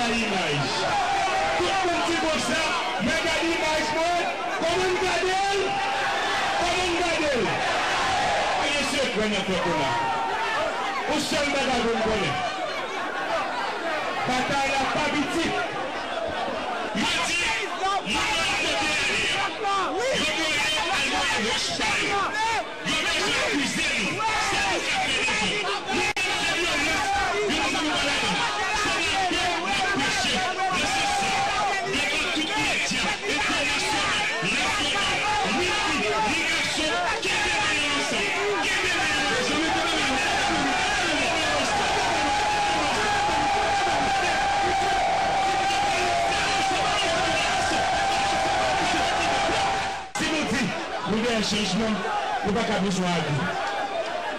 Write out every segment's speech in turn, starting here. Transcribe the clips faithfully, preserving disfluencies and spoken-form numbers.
Imaj. Tout moun di konsa, men gade imaj mwen, kòman m gade l? Kòman m gade l? Pa gen sekrè nan fè kola. Yon sèl bagay pou m konnen. Batay la pa piti. Yo di, moun nan kote a ye a, yo voye al voye wòch ba yo. Yo bezwen akize nou. Se nou k ap fè dezòd. Nou menm se vyolans yo di nou pa ladan. Se lapè n ap preche. Nan sans sa, devan tout medya entènasyonal, nasyonal, wi fi, ni gason, kenbe men yo ansanm. Kenbe men yo ansanm. Si nou di nou dèyè chanjman, nou pa ka bezwen agi.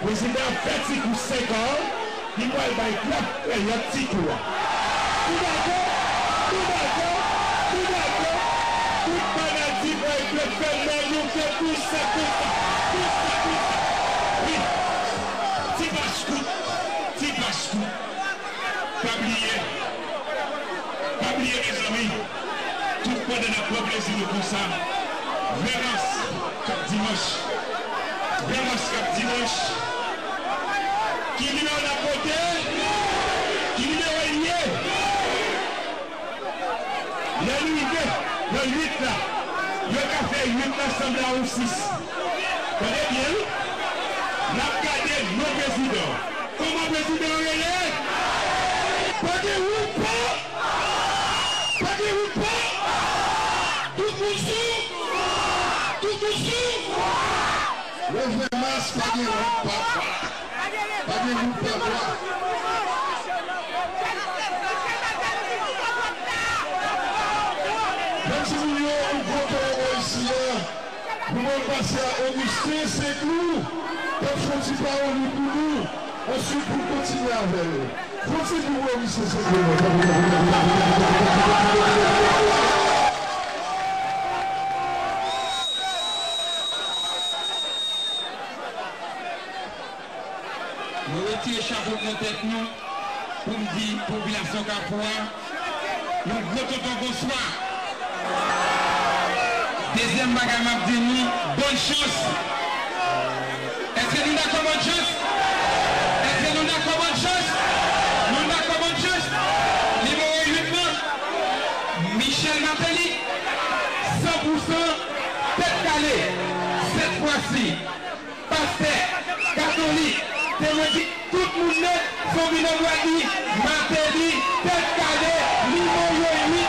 Prezidan fè ti kou senk an, li pral bay klap kreyòt ti kou a. Nou dakò? Nou dakò? Nou dakò? Tout fanatik Boy Club fè men nou fè konsa, konsa, konsa, konsa. Wi. Ti pach kout, ti pach kout. Pa bliye, pa bliye, mezanmi, tout pandan n ap pran plezi nou konsa, Vèmans k ap dimanch, Vèmans k ap dimanch, ki nimewo n ap vote? Ki nimewo l ye? Lè n rive nan uit la, yo ka fè uit la sanble a yon sis. Tande byen, wi. N ap gade non prezidan. Kòman prezidan an rele? Pa gen wout pa! Pa gen wout pa! Tout moun sou! Tout moun sou! Le ven mas, pa gen wout pa vwa. Pa gen wout pa vwa. Mèsi moun yo, yon gwo tòwò bò isi a. Pou mwen pase a Augustin Saint-Cloud, t ap fè yon ti pawòl li pou nou, answit pou n kontinye avè l. Fè yon ti bri pou Augustin Saint-Cloud. Nou retire chapo n nan tèt nou pou n di popilasyon Kafou a yon gwo tonton bonswa. Dezyèm bagay m ap di nou, bòn chans. Èske nou dakò bòn chans? Èske nou dakò bòn chans? Nou dakò bòn chans? Nimewo uit lan, Michel Martelly, san pou san, tèt kale, sèt fwa si. Pastè, katolik, te mwen di tout moun nèt, fò vin an dwèt li, Martelly, tèt kale, nimewo uit,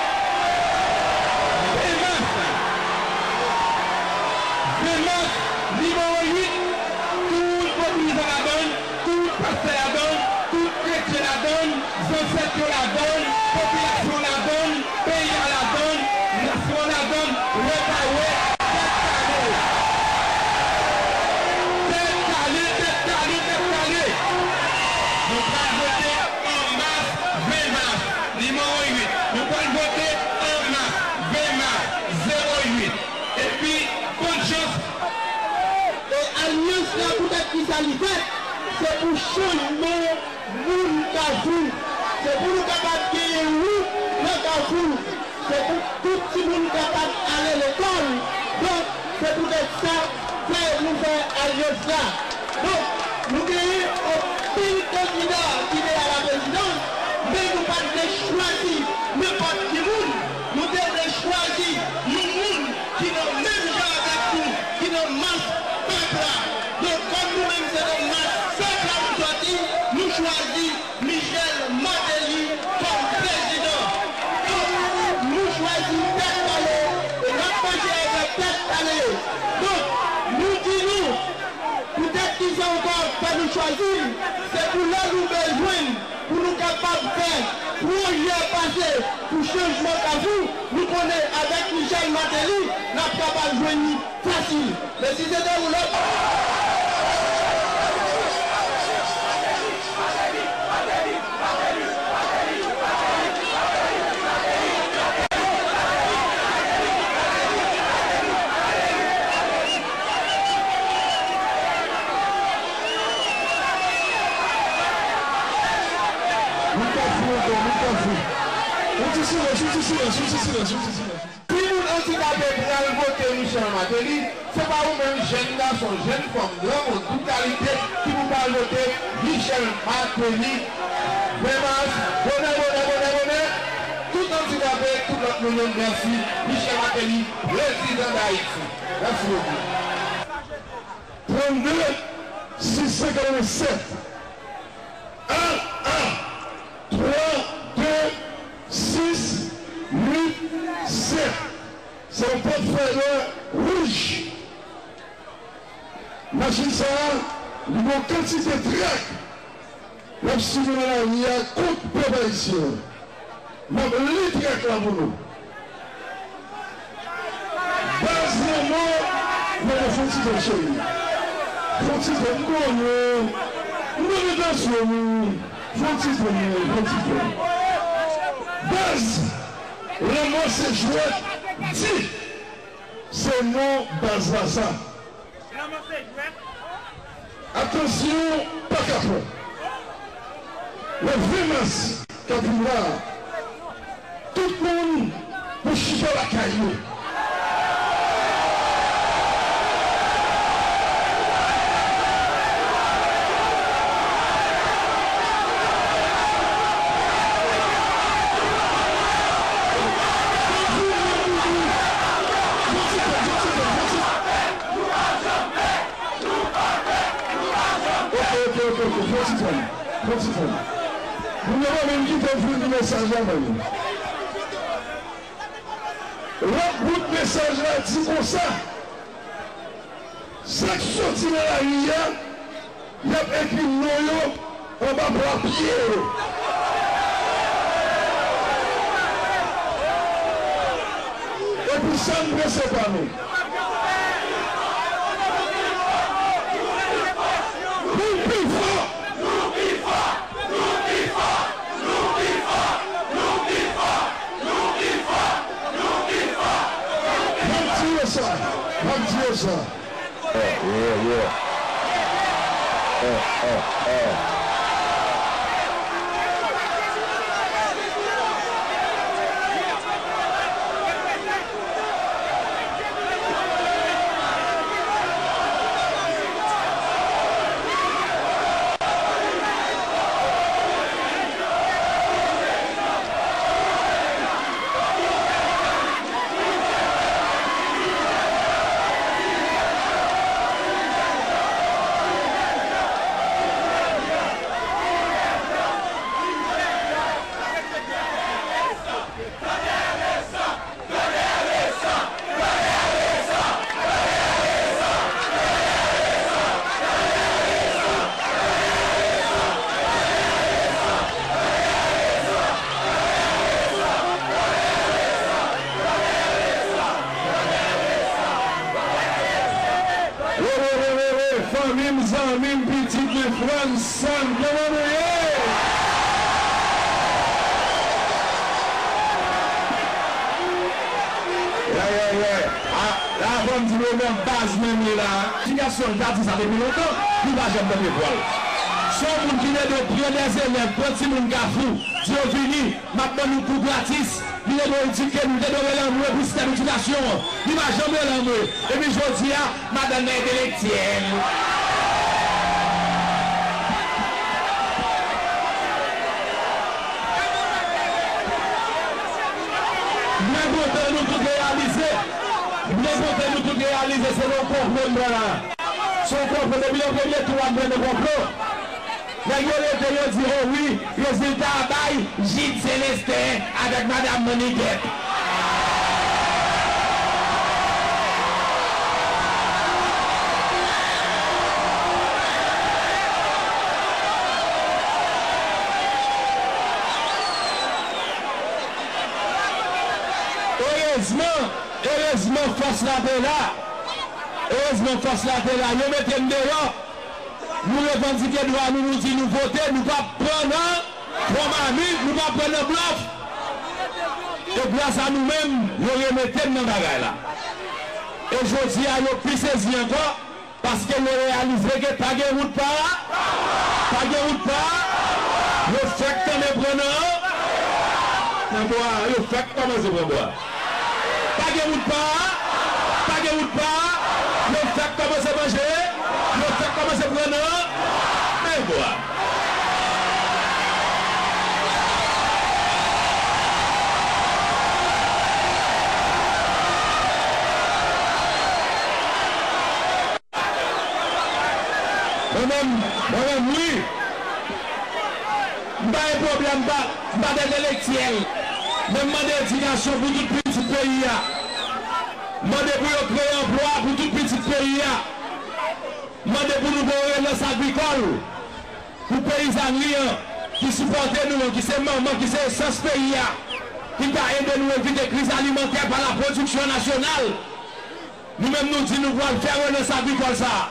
ven mas. Ven mas, nimewo uit, tout popilis ladann, tout pastè ladann, tout kretyen ladann, zansèt yo ladann, popilasyon ladann, peyi a ladann, nasyon an ladann, repawe, tèt kale. Tèt kale, tèt kale, tèt kale. Nou pral vote an mas, ven mas, nimewo uit. Nou pral vote an mas, ven mas, zewo uit. Epi, bòn chans. E alyans la, poutèt kisa li fèt? Se pou chanjman moun Kafou. Se pou nou kapab genyen wout nan Kafou. Se pou tout timoun kapab ale lekòl. Donk, se poutèt sa fè nou fè alyans la. Donk, nou genyen anpil kandida ki te a la prezidans, men nou pa t vle chwazi nenpòt ki moun. Nou te vle chwazi yon moun ki nan menm jan avèk nou, ki nan mas pèp la. Donk, kòm nou menm se nan mas pèp la nou sòti, nou chwazi Michel Martelly kòm prezidan. Donk, nou chwazi tèt kale e n ap mache avèk tèt kale. Donk, nou di nou, poutèt kisa ankò fè nou chwazi l, se pou lè nou bezwen l, pou nou kapab fè pwojè pase pou chanjman Kafou, nou konnen avèk Michel Martelly, n ap kapab jwenn li fasil. Men si se te yon lòt Moun Kafou ankò, moun Kafou. Silans, silans. Si moun andikape pral vote Michel Martelly, se pa ou menm jèn gason, jèn fanm, granmoun, tout kalite ki pou pral vote Michel Martelly. Ven mas, bonè, bonè, bonè, bonè. Tout andikape, tout lòt moun yo, mèsi. Michel Martelly, prezidan Dayiti. Mèsi bokou. Trannde, sis san katrevennsèt. A A, twa, de, sis, uit, sèt. Se yon pòtfèy wouj. Machin sa a, li gen yon kantite trak l ap simen nan lari a kont pèp ayisyen an. M ap li trak la pou nou. Baz lanmò, mwen fon ti tan cheri. Fon ti tan, m konnen. M konnen tansyon ou. Fon ti tan, fon ti tan. Baz lanmò se jwèt di. Se non baz la sa. Atansyon, pa kapon. Le ven mas k ap vin la, tout moun pou chita lakay yo. Ok, ok, ok, ok. Fon ti tan. Fon ti tan. Moun yo pa menm kite m fin di mesaj la, fanmi. Lòt bout mesaj la di konsa. Sa k soti nan lari a, y ap ekri non yo anba pla pye yo. Epi sa n prese pa nou. Pou pi fò! M ap di yo sa, m ap di yo sa. Eh, yeah, yeah. Eh, eh, eh. Fanmi m, zanmi m, pitit mwen, frè m, sè m, kòman nou ye? Yeah, yeah, yeah. Ah, la, fò m di nou, nan baz menm li la. Edikasyon, l ta di sa depi lontan, nou pa janm tande vwa l. Se yon moun ki te dwe pran dè zelèv, pran timoun Kafou, di yo vini, m ap ban nou kou gratis. Li te dwe edike nou, li te dwe rele anmwe pou sistèm edikasyon an. Li pa janm rele anmwe. Epi jodi a, madanm nan entelektyèl. Mwen kontan nou tout reyalize. Mwen kontan nou tout reyalize se yon konplo m pran la. Se yon konplo depi nan premye tou a m pran nan konplo. Nèg yo rete, yo di, o wi, rezilta a bay Gide Celestin avèk madanm Maniget. Erezman, erezman fòs la te la. Erezman fòs la te la. Yo mete m deyò. Nou revandike dwa nou, nou di nou vote, nou p ap pran nan fon mamit, nou p ap pran nan blòf. E gras a nou menm, yo remete n nan bagay la. E jodi a, yo pi sezi ankò, paske yo reyalize ke pa gen wout pa, pa gen wout pa, yo fèk tande pran nan Nan bwa, yo fèk kòmanse pran bwa. Pa gen wout pa, pa gen wout pa, yo fèk kòmanse manje, yo fèk kòmanse pran nan men bwa. Mwen menm, mwen menm, wi. M pa gen pwoblèm, m pa, m pa t entèlektyèl. Men m mande edikasyon pou tout pitit peyi a. M mande pou yo kreye anplwa pou tout pitit peyi a. M mande pou nou gen yon relans agrikòl pou peyizanri an, ki sipòte nou an, ki se manman, ki se esans peyi a, ki ka ede nou evite kriz alimantè pa la pwodiksyon nasyonal. Nou menm nou di nou pral fè relans agrikòl sa a.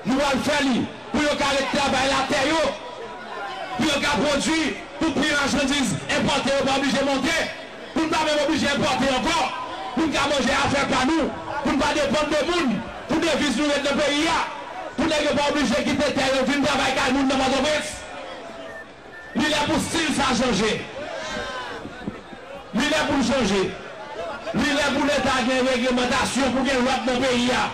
Nou pral fè li pou yo ka ret travay latè yo, pou yo ka pwodui, pou pri machandiz enpòte yo pa oblije monte, pou n pa menm oblije enpòte ankò, pou n ka manje afè pa nou, pou n pa depann de moun, pou deviz nou ret nan peyi a, pou nèg yo pa oblije kite tè yo vin travay kay moun nan Pòtoprens. Li lè pou stil sa chanje. Li lè pou l chanje. Li lè pou Leta gen reglemantasyon, pou gen lòd nan peyi a.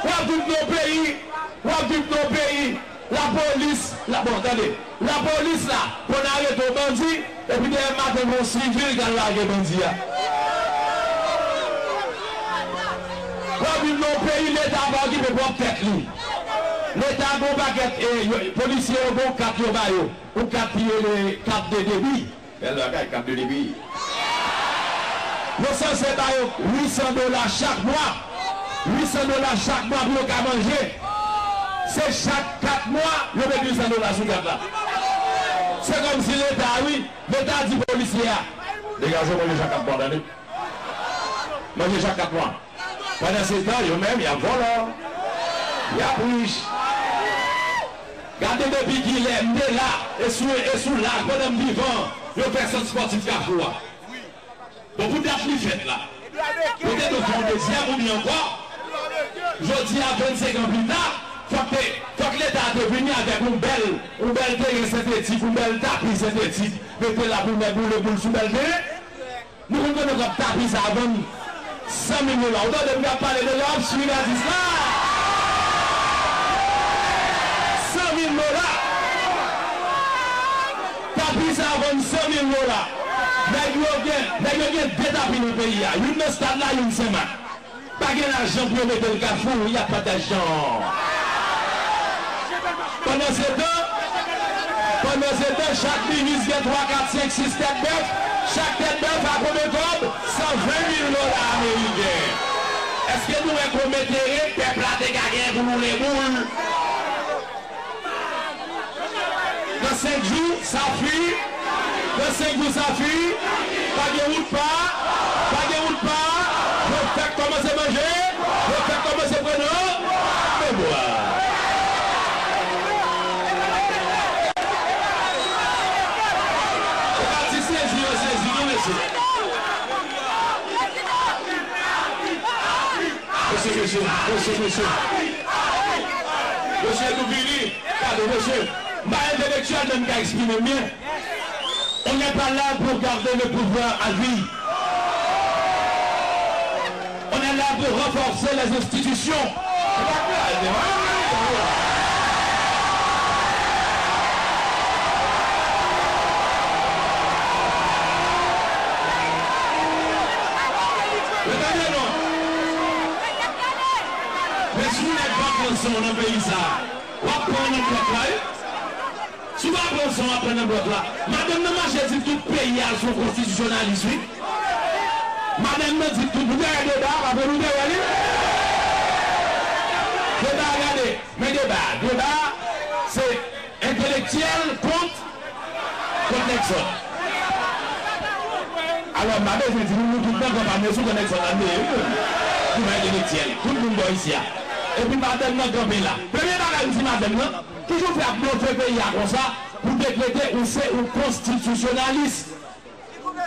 W ap viv nan yon peyi, w ap viv nan yon peyi, lapolis, la, bon, tande, lapolis la konn arete yon bandi, epi demen maten gen yon sivil k al lage bandi a. W ap viv nan yon peyi Leta pa okipe pwòp tèt li. Leta gen yon pakèt, e, yo, polisye yo gen yon kat yo ba yo. Yon kat ki rele kat de debi. Bèl bagay, kat de debi. Yo sanse ba yo uit san dola chak mwa. Uit san dola chak mwa pou yo ka manje. Se chak kat mwa, yo met uit san dola sou kat la. Se kòmsi Leta, wi, Leta di polisye a, "Degaje w manje chak kat mwa, tande? Manje chak kat mwa." Pandan se tan, yo menm, y ap vòlò. Y ap rich. Gade depi kilè m te la, e sou, e sou laj, pandan m vivan, yo fè sant spòtif Kafou a. Bon, pou dat li fèt la. Yo te dwe fè yon dezyèm oubyen ankò. Jodi a, vennsenk an pita, fòk te, fòk Leta te vini avèk yon bèl, yon bèl teren sentetik, yon bèl tapi sentetik, mete la pou nèg woule boul sou bèl teren. Nou konn kote kòb tapi sa a vann? San mil dola. Ou tande m k ap pale de l, w ap swiv atis la? San mil dola. Tapi sa a vann san mil dola. Nèg yo gen, nèg yo gen de tapi nan peyi a. Youn nan stad la, youn Senmak. Pa gen lajan pou yo mete l Kafou, y ap pataj jan. Pandan se tan, pandan se tan, chak minis gen twa, kat, senk, sis tèt bèf. Chak tèt bèf a konbyen kòb? San ven mil dola ameriken. Èske nou wè konbyen teren pèp la te ka genyen pou woule boul? Nan senk jou, sa fini. Nan senk jou, sa fini. Pa gen wout pa. Pa gen wout pa. Yo fèk kòmanse manje. Yo fèk kòmanse pran nan men bwa. Ou pa ti sezi, yo sezi, non, mesye. Mesye, mesye, mesye, mesye. Mesye, nou vini. Gade, mesye, m pa entelektyèl, men m ka eksprime m byen. On n'est pas là pour garder le pouvoir à vie. On est là pour renforcer les institutions. Mesye, non. Men si w nèg pa pran san w nan peyi sa a, w ap pran nan blòk la, wi. Si w pa pran san w, w ap pran nan blòk la. Madanm nan mache di tout peyi a se yon konstitisyonalis, wi. Madanm nan di tout, nou te wè deba a, pa vre nou te wè li? Deba a, gade, men deba a. Deba a, se entelektyèl kont, kont nèg sòt. Alò, m pa bezwen di nou, nou tout nan kanpay, men sou kont nèg sòt la, nou ye, wi. Nou pa entelektyèl. Tout moun bò isi a. Epi madanm nan kanpe la. Premye bagay m di madanm nan, kijan w fè ap blofe peyi a konsa pou dekrete ou se yon konstitisyonalis?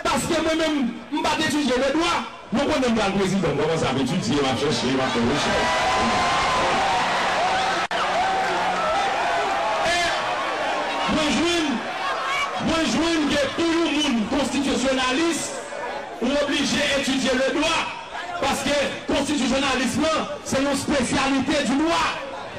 Paske mwen menm, m pa t etidye ledwa. Nou konnen m pral prezidan, m kòmanse ap etidye, m ap chèche, m ap fè rechèch. E mwen jwenn, mwen jwenn ke pou yon moun konstitye konstitisyonalis, ou oblije etidye ledwa, paske konstitisyonalis lan, se yon espesyalite di dwa.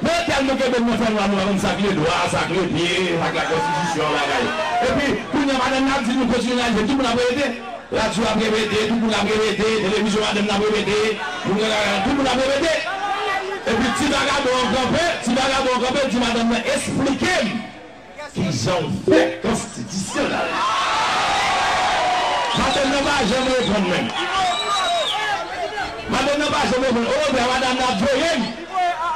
Men yo tèlman kenbe m nan fènwa, nou pa konn sa k ledwa, sa k lepye, sa k lakonstitisyon, bagay. Epi, kounye a, madanm nan ap di nou konstitisyonalite, tout moun ap repete. Radyo ap repete, tout moun ap repete, televizyon madanm nan ap repete, tout moun ap repete. Epi ti vagabon an kanpe, ti vagabon an kanpe, di madanm nan, "Esplike m kijan w fè konstitisyon la." Madanm nan pa janm reponn menm. Madanm nan pa janm reponn. Okontrè, madanm nan ap voye m.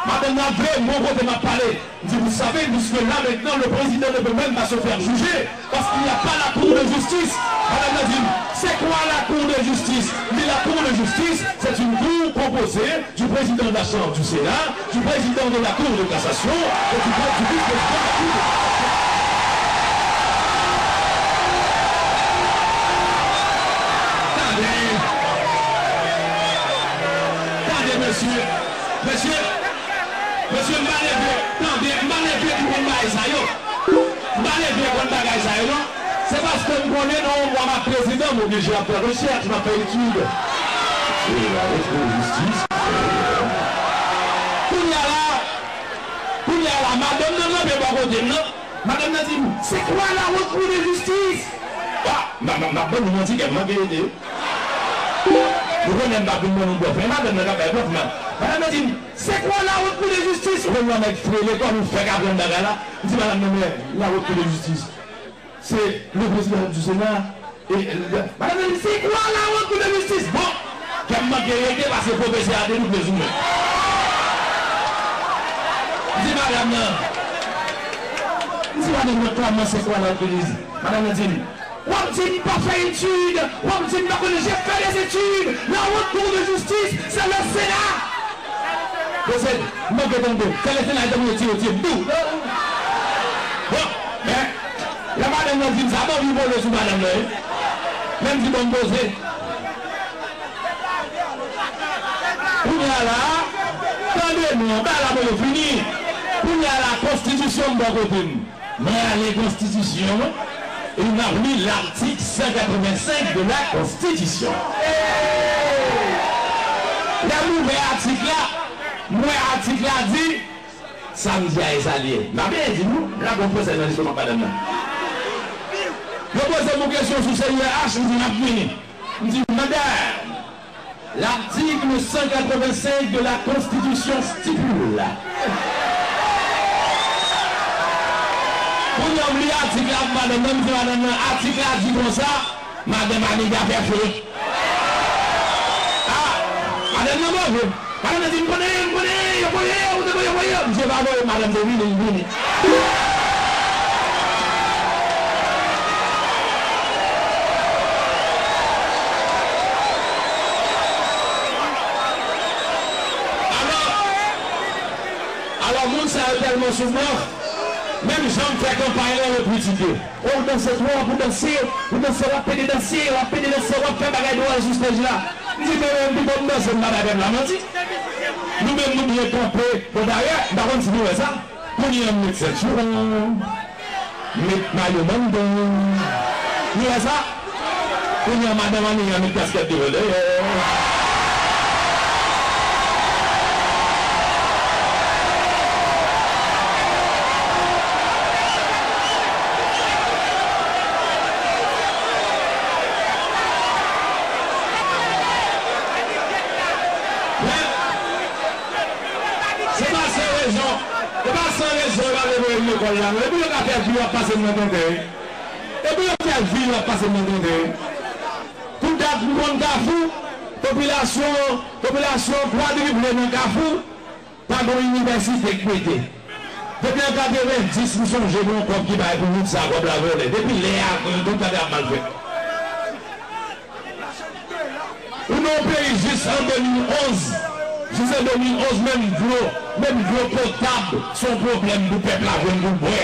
Madanm nan ap voye m bon kote m ap pale. M di, "Vous savez, jusque-là, maintenant, le président ne peut même pas se faire juger parce qu'il n'y a pas la Cour de justice." Madanm nan di m, "C'est quoi la Cour de justice?" M di, "La Cour de justice, c'est une cour composée du président de la Chambre du Sénat, du président de la Cour de cassation et du, du vice-président de la Cour de cassation." Tande, tande, mesye, mesye, mesye, m pa leve, tande, m pa leve pou konn bagay sa yo. M pa leve konn bagay sa yo, non. Se paske m konnen nan yon mwa m ap prezidan, m oblije ap fè rechèch, m ap fè etid. Se la retrojistis. Kounye a la, kounye a la, madanm nan kanpe bò kote m nan. Madanm nan di m, "C'est quoi la haute cour de justice?" Ah, m ap, m ap, m ap ban nou manti, kè m manke ede. Nou konnen m p ap vin ban nou blòf, men madanm nan ka bay blòf, men madanm nan di m, "C'est quoi la haute cour de justice?" Ou konn yon nèg fre lekòl, ou fèk aprann bagay la. M di madanm nan, "Men la haute cour de justice, c'est le président du Sénat." E, e, madanm nan di, "C'est quoi la haute cour de justice?" Bon, kè m manke ede, paske pwofesè a te double sou mwen. M di madanm nan, m di madanm nan, "Kòman, c'est quoi la haute cour de justice?" Madanm nan di m, "W ap di m pa fè etid, w ap di m pa konnen, j'ai fait des études, la haute cour de justice, c'est le Sénat." Mesye, m manke tande. Sèlestin la, li te moute tiye, tiye, dou. Bon, men, lè madanm nan di m sa, m anvi vole sou madanm nan, wi. Men m di, "Bon, m poze." Kounye a la, tande non, bagay la poko fini. Kounye a la, konstitisyon m bò kote m. Mwen ale konstitisyon an, e m ap li l'article cent quatre-vingt-cinq de la Constitution. Lè m ouvè atik la, m wè atik la di, sa m di a e sa l ye. M ap byen di nou, m lage yon fransè nan lestomak madanm nan. Yo poze m yon kesyon sou C I R H, m di, "M ap vini." M di, "Madame, l'article cent quatre-vingt-cinq de la Constitution stipule." Kounye a m li atik la pou madanm nan, m di madanm nan, "Atik la di konsa, madanm Anita fè fre." Ah, madanm nan move. Madanm nan di, "M konnen, m konnen, yo voye, ou te voye, voye." Misye pa voye, madanm te vini, li vini. Alò, alò, moun sa yo tèlman sou blan, menm jan m fè kanpay lan, yo kritike. O, ou danse twòp, ou danse, ou danse, w ap pede danse, w ap pede danse, w ap fè bagay dwòl sou stèj la. M di, "Men, men, m pito m danse, m pa bay pèp la manti." Nou menm, nou byen kanpe. Bon, dayè, m pa konn si nou wè sa. Kounye a, m met sèntiwon, m met mayo mandan. Nou wè sa? Kounye a, madanm Annie an met kaskèt devan dèyè. Se pa san rezon, se pa san rezon yo pa vle voye m lekòl la, non. Epi yo ka fè vi yo ap pase m nan tenten, wi. Epi yo fè vi yo ap pase m nan tenten, wi. Pou dat m konn Kafou, popilasyon, popilasyon an kwadriple nan Kafou, pa gen yon inivèsite k mete. Depi an katrevendis, m sonje gen yon kòb ki bay pou wout sa, kòb la vòlè. Depi lè a, tout bagay ap mal fèt. Ou nan yon peyi jis an de mil onz, jis an de mil onz, menm dlo, menm dlo potab, se yon pwoblèm pou pèp la jwenn pou bwè.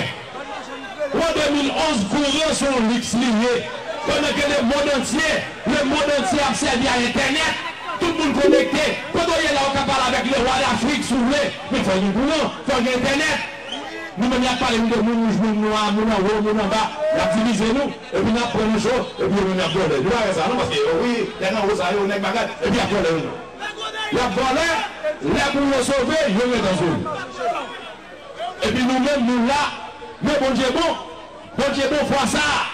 Ou an de mil onz, kouran se yon liks li ye. Pandan ke lemond antye, lemond antye ap sèvi a entènèt, tout moun konekte. Kote w ye la, ou ka pale avèk lewa Dafrik si w vle, men fò w gen kouran, fò w gen entènèt. Nou menm y ap pale nou de moun wouj, moun nwa, moun anwo, moun anba, y ap divize nou, epi n ap pran nou cho, epi yo menm y ap vòlè. Nou pa wè sa non, paske, o wi, nèg anwo sa yo, nèg bagay, epi y ap vòlè nou. Y ap vòlè, lè pou yo sove, yo gentan sove. Epi nou menm, nou la, men Bondye bon, Bondye bon fwa sa a.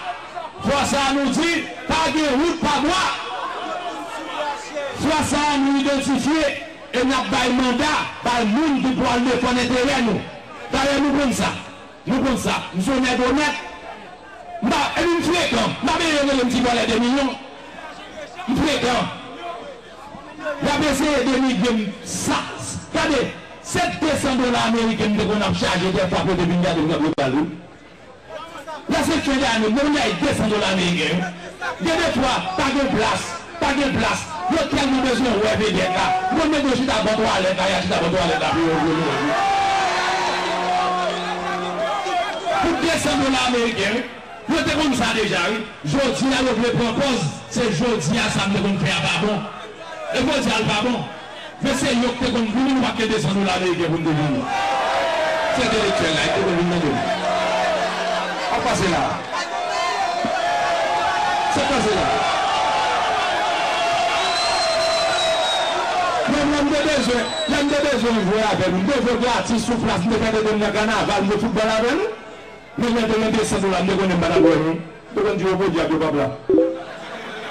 Fwa sa a nou di, pa gen wout pa bwa. Fwa sa a nou idantifye e n ap bay manda bay moun ki pou al defann enterè nou. Dayè nou konn sa. Nou konn sa. M se yon nèg onèt. M pa, epi m frekan. M pa bezwen yo rele m ti vòlè de milyon. M frekan. Y ap eseye denigre m sa. Gade, se de san dola ameriken m te konn ap chaje dèfwa pou yo te vin gade m nan lopital wi. Lè se fen de ane, m te konn bay de san dola ameriken wi. Gen de fwa, pa gen plas, pa gen plas. Yo tèlman bezwen wè vedèt la. M konn mete yo chita bò twalèt la, y a chita bò twalèt la pou yo, yo, yo, yo. Pou de san dola ameriken wi. Yo te konn sa deja wi. Jodi a yo vle pran pòz, se jodi a sa m te konn fè a pa bon. E jodi a l pa bon. Men se yo ki te konn vini, nou pa t gen de san dola ameriken pou n te vini. Se entelektyèl la, yo te konn vin tande m. Sa k pase la? Sa k pase la? Menm lè m te bezwen, lè m te bezwen jwe avè l, m te jwe gratis sou plas, m te fè tete m nan kanaval, m jwe foutbòl avè l. Men lè te gen de san dola, m te konnen m pa t ap wè nou. M te konn di yo podyab yo p ap la.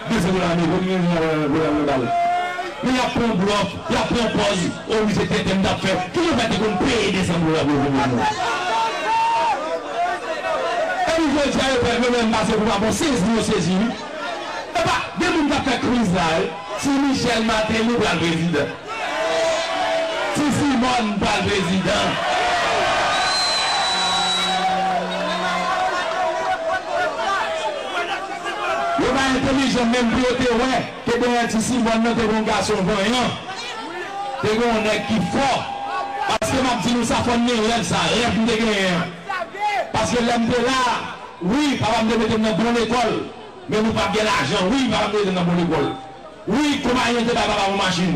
De san dola ameriken, m gen jan voyal nan bal. Men y ap pran blòf, y ap pran pòz, o wi se tenten m t ap fè. Ki yo fè te konn peye de san dola pou yo vin wè nou? Epi jodi a yo fè yo menm pase pou pa bon, sezi yo sezi wi. Epa, gen moun k ap fè kriz la wi. Si Michel Martelly pral prezidan. Ti Simòn pral prezidan. Yo pa entelijan menm pou yo te wè ke dèyè Ti Simòn nan te gen yon gason vanyan. Te gen yon nèg ki fò. Paske m ap di nou sa, fò n gen rèv sa, rèv m te genyen an. Paske lè m te la, wi, papa m te mete m nan bon lekòl. Men nou pa t gen lajan, wi, papa m te mete m nan bon lekòl. Wi, konpayi an te bay papa m yon machin.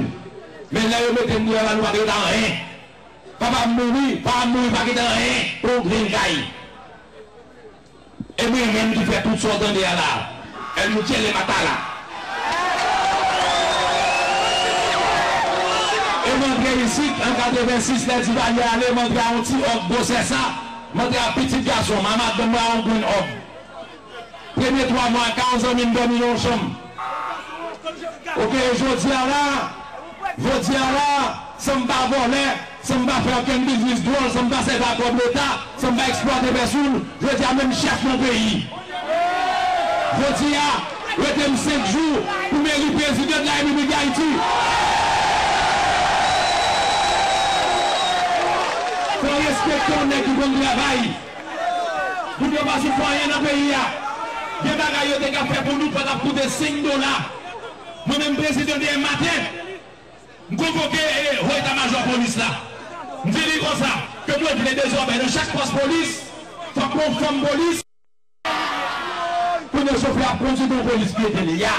Men lè yo mete m deyò la, nou pa t gen anyen. Papa m mouri, papa m mouri pa gen anyen, yon grenn kay. E mwen menm ki fè tout sa w tande a la. El Muchele Matala. E m antre isit an katrevensis, lè Divalye ale, m antre a yon ti òg gwosè sa. M antre a pitit gason m, a madanm mwen a yon grenn òg. Premye twa mwa, ka yon zanmi m dòmi nan yon chanm. Oke, jodi a la, jodi a la, san m pa vòlè, san m pa fè okenn biznis dwòl, san m pa sèvi a kòb Leta, san m pa eksplwate pèsonn, jodi a menm chèf nan peyi. Jodi a, rete m senk jou pou m eli prezidan de la Repiblik Dayiti. Fò respekte yon nèg ki konn travay. Moun yo pa sou fè anyen nan peyi a. Gen bagay yo te ka fè pou nou pa t ap koute senk dola. Mwen menm prezidan demen maten, m konvoke e, ho eta majò polis la. M di li konsa, ke mwen vle dezòmè nan chak pòs polis, fòk gon fanm polis. Kounye a chofè ap kondui, gon polis pyete li. Ya.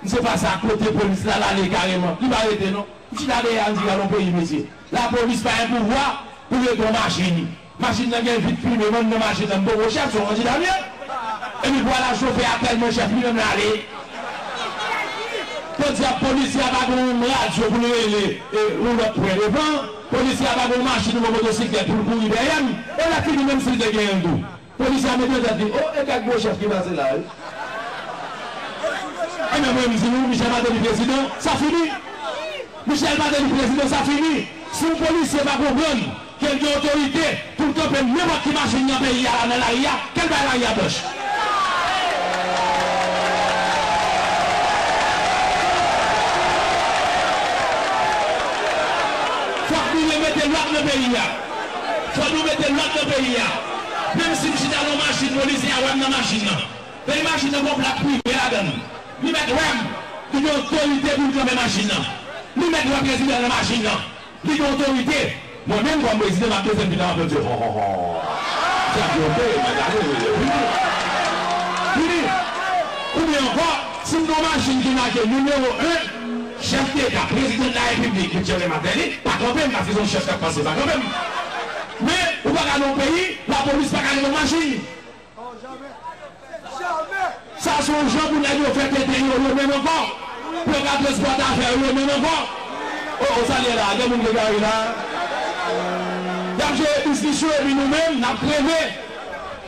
Misye pase akote polis la, l ale kareman. Li pa rete non. Li chita dèyè a, l di, "Gad yon peyi, mesye. Lapolis pa gen pouvwa pou rete yon machin. Machin nan gen vit fimen, monn nan machin nan, m poko chèf, se yon kandida m ye." Epi vwala chofè a tèlman chèf, li menm l ale. Jodi a, polisye a pa gen yon radyo pou l rele, e, yon lòt pwen devan. Polisye a pa gen yon machin oubyen motosiklèt pou l kouri dèyè m. E lè fini, menm si l te genyen l tou. Polisye a mete tèt li, o, e kèk gwo chèf ki pase la, wi. Ebyen, mwen, m di nou, Michel Martelly prezidan, sa fini. Michel Martelly prezidan, sa fini. Si yon polisye pa konprann ke l gen otorite pou l kanpe nenpòt ki machin nan peyi a la, nan lari a, ke l bay lari a blanch. Fòk nou remete lòd nan peyi a. Fò nou mete lòd nan peyi a. Menm si m chita nan yon machin, polisye a wè m nan machin nan. Depi machin nan gon plat prive ladan l. Li mèt wè m. Li gen otorite pou l kanpe machin nan. Li mèt wè prezidan nan machin nan. Li gen otorite. Mwen menm kòm prezidan, m ap desann vit la, m ap di, ho, ho, ho. Sa vyote, men gade, vini. Vini. Oubyen ankò, si m gen yon machin ki make nimewo en, chèf deta, prezidan de la repiblik, Michel Martelly, pa kanpe m, paske se yon chèf k ap panse, pa kanpe m. Men, Ou pa ka nan yon peyi, lapolis pa ka nan yon machin. Sa se yon jan pou nèg yo fè tenten yo, yo menm ankò. Pou yo ka transpòte afè yo, yo menm ankò. O, o, sa l ye la, gen moun k egare la. Y ap jere biznis yo, epi nou menm, n ap kreve.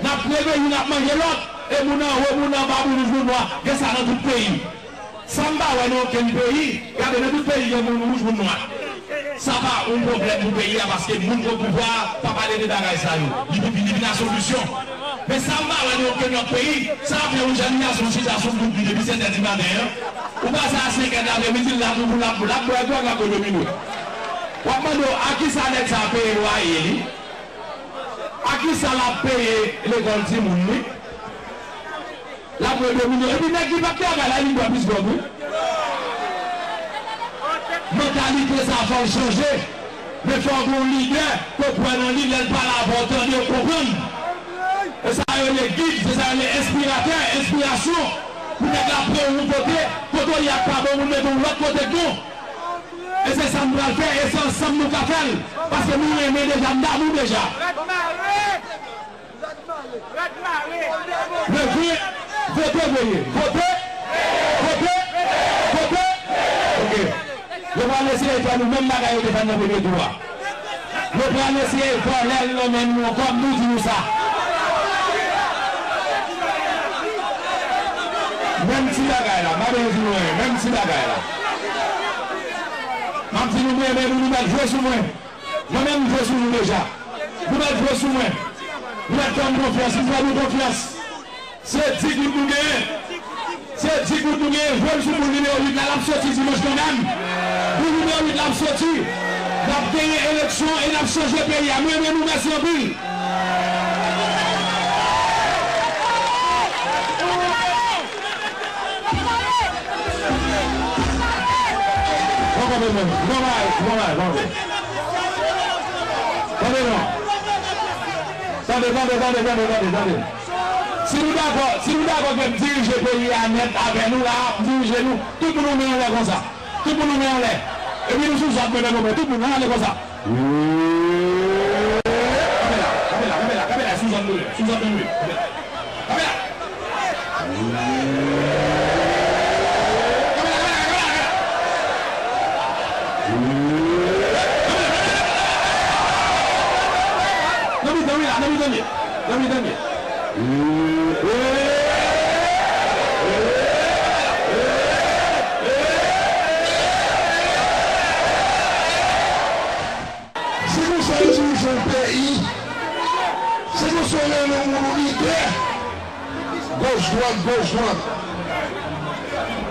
N ap kreve, youn ap manje lòt. E moun anwo, moun anba, moun wouj, moun nwa. Gen sa nan tout peyi. Sa m pa wè nan okenn peyi. Gade, nan tout peyi, gen moun wouj, moun nwa. Sa pa yon pwoblèm pou peyi a, paske moun k o pouvwa a pa pale de bagay sa yo. Li vin, li vin a solisyon. Men sa m pa wè nan okenn lòt peyi, sa fè yon jèn gason chita sou bout li depi sèt è di maten an. Ou pase a senk è de lapremidi, l ap, l ap, l ap bwè dwòg, l ap bwè domino. W ap mande w, a kisa nèg sa peye lwaye li? A kisa l ap peye lekòl timoun li? L ap bwè domino. Epi nèg ki p ap travay la, li bwè plis dwòg, wi. Mantalite sa fò l chanje. Men fò gen yon lidè ke w kwè nan li, lè l pale avè w, tande, w konprann. E sa yo rele gid, se sa yo rele enspiratè, enspirasyon. Pou nèg la pran w yon kote, kote w ye a pa bon, pou l mete w lòt kote k bon. E se sa m pral fè, e se ansanm nou ka fè l. Paske nou renmen deja, n damou deja. Leve, vote, veye. Vote, vote, vote. Ok. Yo pral eseye fè nou menm bagay yo te fè n nan premye tou a. Yo pral eseye vòlè l nan men nou ankò, m tou di nou sa. Menm ti bagay la, m pa bezwen di nou anyen, menm ti bagay la. M ap di nou, men, men, nou, nou mèt jwe sou mwen. Mwen menm, m jwe sou nou deja. Nou mèt jwe sou mwen. Nou mèt fè m konfyans, m fè nou konfyans. Se di goud nou genyen. Se di goud nou genyen. Jwe l sou boul nimewo uit la, l ap soti dimanch kanmenm. Boul nimewo uit la ap soti. N ap genyen eleksyon e n ap chanje peyi a. M renmen nou, mèsi anpil. Bon, bon, bon, bon. Bon bagay, bon bagay, bon bagay. Tande non. Tande, tande, tande, tande, tande, tande. Si nou dakò, si nou dakò ke m dirije peyi a nèt avè nou la, m dirije nou, tout moun yon men anlè konsa. Tout moun yon men anlè. Epi nou sou zòd mwen, mwen, tout moun anlè konsa. Kanpe la, kanpe la, kanpe la, kanpe la, sou zòd mwen, sou zòd mwen, kanpe la. Kanpe la. Kanpe la, kanpe la, kanpe la, kanpe la. Nan mitan, wi, la, nan mitan, wi. Nan mitan, wi. Se konsa yo dirije yon peyi. Se konsa yo rele yon moun lidè. Goch dwat, goch dwat.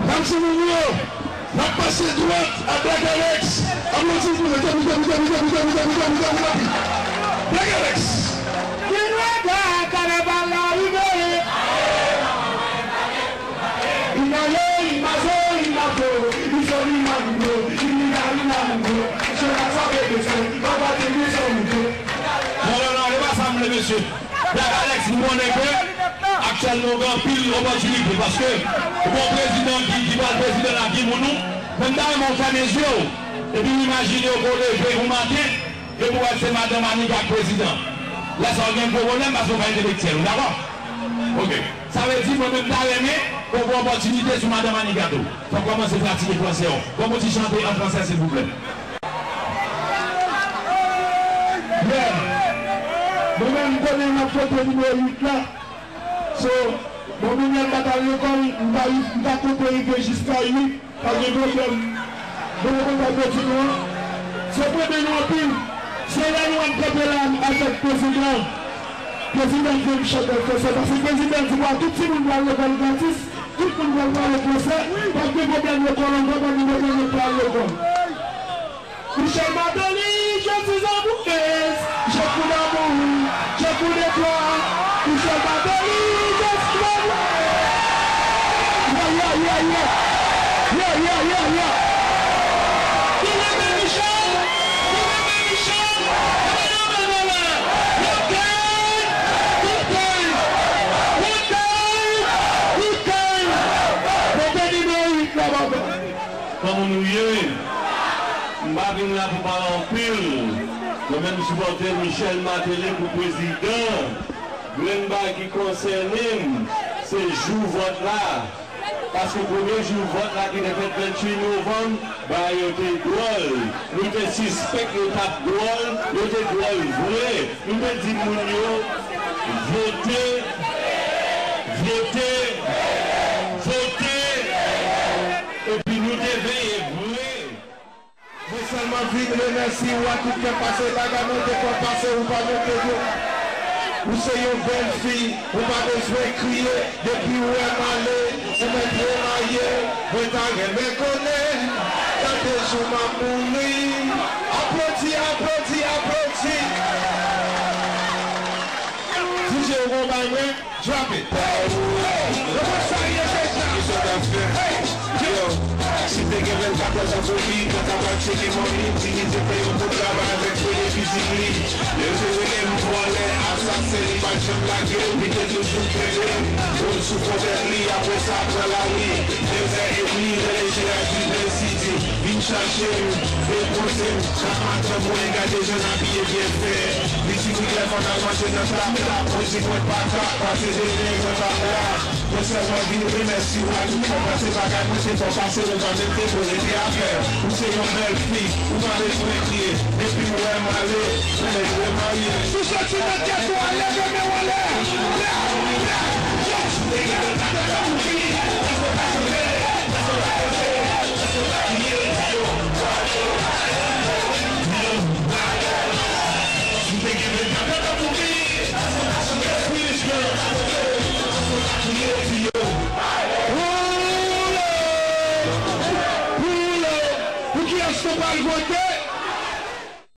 N ap di moun yo, n ap pase dwat a Black Alex. Aplodi pou mwen, tanpri, tanpri, tanpri. Black Alex. Ki dwat a kanaval la rive. Inaye, imazo, imato, iso, imago, inida, inago, se la sa bebe se, baba te ni sa mouto. Non, non, non, e pa sa m vle, mesye. Black Alex, nou konnen ke aktyèlman ou gen anpil opòtinite, paske ou gen yon prezidan ki, ki pral prezidan la, ki moun ou, men m ta renmen ou fèmen zye w, epi w imajine w ke w leve yon maten, epi w wè se madanm Anika k prezidan. Lè sa a w gen gwo pwoblèm, paske w pa entelektyèl, ou dakò? Ok. Sa vle di, mwen menm, m ta renmen ke w gen opòtinite sou madanm Anika tou. Fò w kòmanse pratike fransè w. Ban m yon ti chante an fransè, silvouplè. Yeah. Mwen menm, m konnen m ap vote nimewo uit la. So, bon, mwen menm, m pa t al lekòl, m pa, m pa konte rive jiska uit. Pa gen pwoblèm. Bon, kontak pèdi nou an. Se premye nou anpil. Se lè nou ap kanpe la avèk prezidan. Prezidan di m chante fransè, paske prezidan di pou tout timoun pral lekòl gratis, tout moun pral pale fransè, pa gen pwoblèm lekòl ankò, pa gen pwoblèm yo pral lekòl. Michel Martelly, je suis en bouquet, j'ai fou d'amour, j'ai fou de toi. Michel Martelly, je suis en bouquet. Yeah, yeah, yeah, yeah. Yeah, yeah, yeah, yeah. Vous aimez Michel? Vous aimez Michel? Levez la main, levez la main. One time, one time, one time, one time. Bon, beni nou, wi, la, baba. Kòman nou ye? M pa vin la pou pale anpil. Mwen menm, m sipòte Michel Martelly pou prezidan. Grenn bagay ki konsène m, se jou vòt la. Paske premye jou vòt la ki te fèt venntuit novanm, bagay yo te dwòl. Nou te sispèk yo t ap dwòl, yo te dwòl vre. Nou te di moun yo, vote, vote, vote. Epi nou te veye vre. Mwen sèlman vin remèsye w ak tout kè m, pase bagay mwen te fè w pase, ou pa mete dlo. Ou se yon bèl fi, ou pa bezwen kriye. Depi w wè m ale, ou mèt remarye. Mwen ta renmen konnen, gade jou m ap mouri. Aplodi, aplodi, aplodi. D J, ou gon bay mwen? Drop it. Hey, hey, yo konn sa ye deja. Hey, yo. Si te gen vennkat èdtan pou li, mwen ta pral tcheke manmi, di li te fè yon bon travay avèk premye mizik li. Yo te rele m vòlè, asasen, li pa t janm lage m, li te toujou kenbe m. Woul sou fwontyè li, apre sa pran lari. De zè edmi, rele J A J Bensidi, vin chache m, depoze m. Chak maten mwen gade jan n abiye byen fè. Li di m klè fò n al manje nan tap tap. Mwen di mwen pa ka, pase demen nan tap la. Mwen sèlman vin remèsye w ak tout kè m, pase bagay mwen te fè w pase, ou pa menm te dwe rete avè. Ou se yon bèl fi, ou pa bezwen kriye. Depi w wè m ale, ou mèt remarye. Si w soti nan tèt ou a, leve men w anlè. Lè, lè, yo. Pou kiyès nou pral vote?